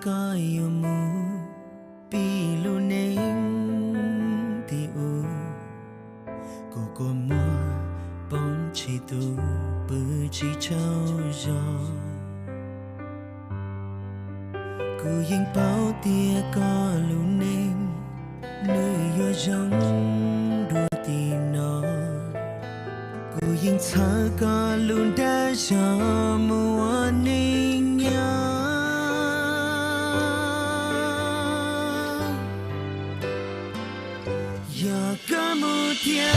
Koj yuav mus pib lub neej tim ub, kuv kua muag poob tseg tus pw tsis tsaug zog. Kuv yeej paub tias koj lub neej nws yuav zoo dua tim no. Kuv yeej txhawb koj lub dag zog mus ua neej nyob. Yog koj mus thiab,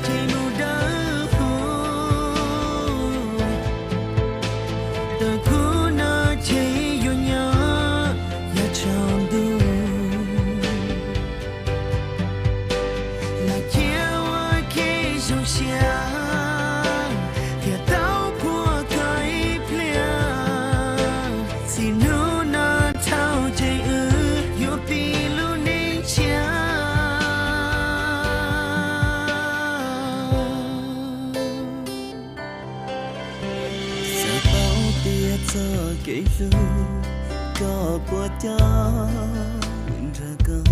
ces mus dawb huv, tab kuv no ces yuav nyob yav tsaus ntuj. Los cia ua ke zoo siab, thiaj tau puag koj ib pliag. Txij hnub no dhau ces wb yuav pib lub neej tshiab. Xav paub tias txoj kev hlub koj puas coj nrog koj,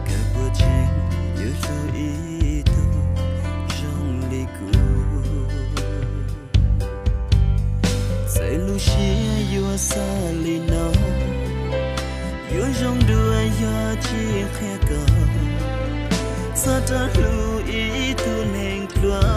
koj puas tseem yuav hlub ib tug zoo li kuv. Txawm lub siab yuav xav li no, yuav zoo dua yog tsis qhia koj txog rau hlub ib tug neeg dua.